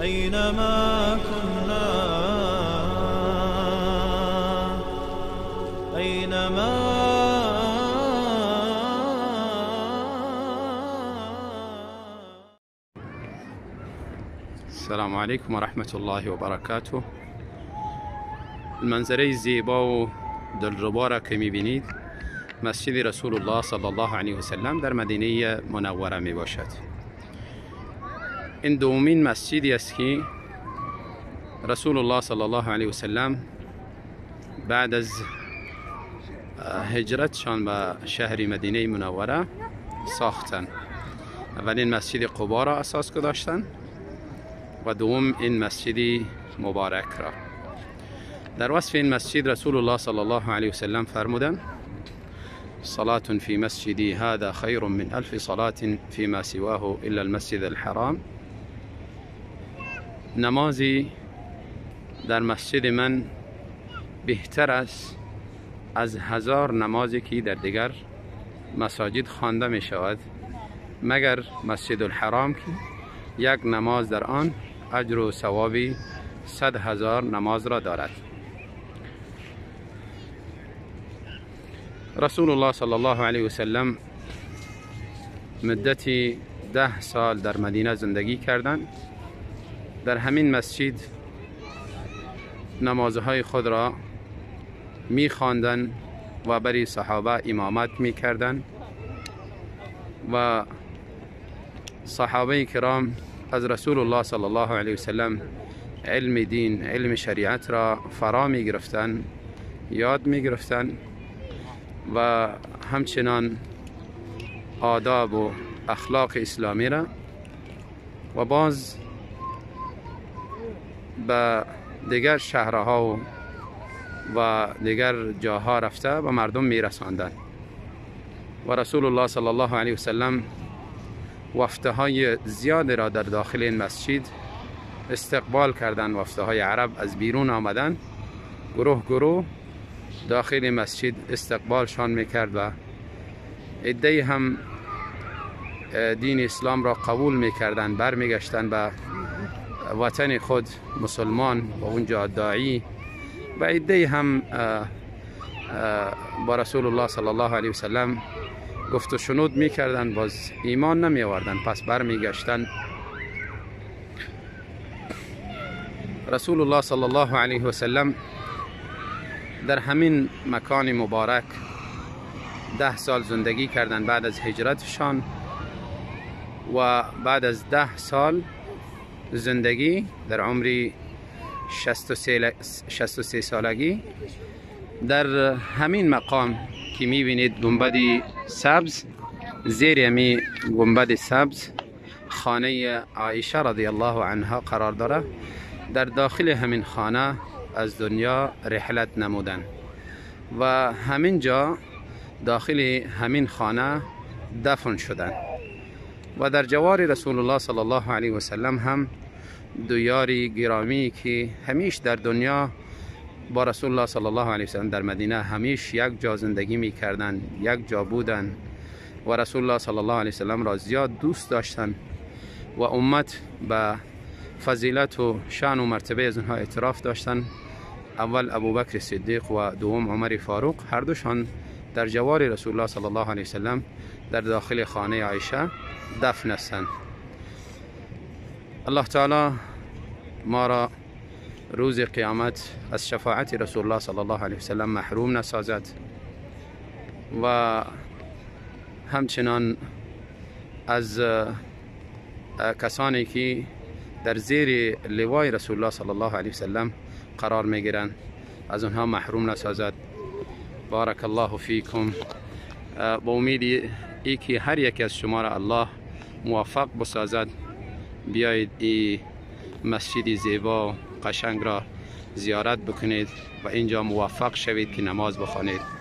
أينما كنا أينما. السلام علیکم و رحمت الله و برکاته. منظره زیبا و دلربا را که میبینید مسجد رسول الله صلی الله علیه و سلم در مدینه منوره می باشد. این دومین مسجدی است که رسول الله صلی الله علیه و سلم بعد از هجرتشان به شهر مدینه منوره ساختن. اولین مسجد قبا را اساس گذاشتن و دوم این مسجد مبارک را. در وصف این مسجد رسول الله صلی الله علیه و سلم فرمودند: صلاة في مسجدي هذا خير من 1000 صلاة فيما سواه إلا المسجد الحرام. نمازی در مسجد من بهتر است از 1000 نمازی که در دیگر مساجد خوانده می شود، مگر مسجد الحرام که یک نماز در آن اجر و ثوابی 100,000 نماز را دارد. رسول الله صلی الله علیه و سلم مدتی 10 سال در مدینه زندگی کردند. در همین مسجد نمازهای خود را می خواندند و برای صحابه امامت می کردند و صحابه کرام از رسول الله صلی الله علیه و سلم علم دین، علم شریعت را فرا می گرفتند، یاد می گرفتند و همچنان آداب و اخلاق اسلامی را و باز به دیگر شهرها و دیگر جاها رفته و مردم می رساندند. و رسول الله صلی الله علیه و سلم وفده های زیاد را در داخل این مسجد استقبال کردند. وفده های عرب از بیرون آمدند، گروه گروه داخل مسجد استقبالشان میکرد و عده‌ای هم دین اسلام را قبول میکردند، برمیگشتند به وطن خود مسلمان و اونجا داعی، و عده‌ای هم با رسول الله صلی الله علیه و سلم گفت و شنود میکردند، باز ایمان نمی آوردند، پس برمیگشتند. رسول الله صلی الله علیه و سلم در همین مکان مبارک 10 سال زندگی کردند بعد از هجرتشان و بعد از 10 سال زندگی در عمری 63 سالگی در همین مقام که میبینید گنبد سبز، زیر همی گنبد سبز خانه عایشه رضی الله عنها قرار داره. در داخل همین خانه از دنیا رحلت نمودن و همین جا داخل همین خانه دفن شدن. و در جوار رسول الله صلی الله علیه و سلم هم دو یاری گرامی که همیش در دنیا با رسول الله صلی الله علیه و سلم در مدینه همیش یک جا زندگی می کردن، یک جا بودن و رسول الله صلی الله علیه و سلم را زیاد دوست داشتن و امت به فضیلت و شان و مرتبه از اونها اعتراف داشتن. اول ابوبکر صدیق و دوم عمر فاروق، هر دوشان در جوار رسول الله صلی الله علیه و سلم در داخل خانه عایشه دفن هستند. الله تعالی ما را روز قیامت از شفاعت رسول الله صلی الله علیه و سلم محروم نسازد و همچنان از کسانی که در زیر لوای رسول الله صلی الله علیه و سلم قرار میگیرند از آنها محروم نسازد. بارک الله فیکم. با امید ای که هر یکی از شما را الله موفق بسازد، بیایید ای مسجد زیبا قشنگ را زیارت بکنید و اینجا موفق شوید که نماز بخوانید.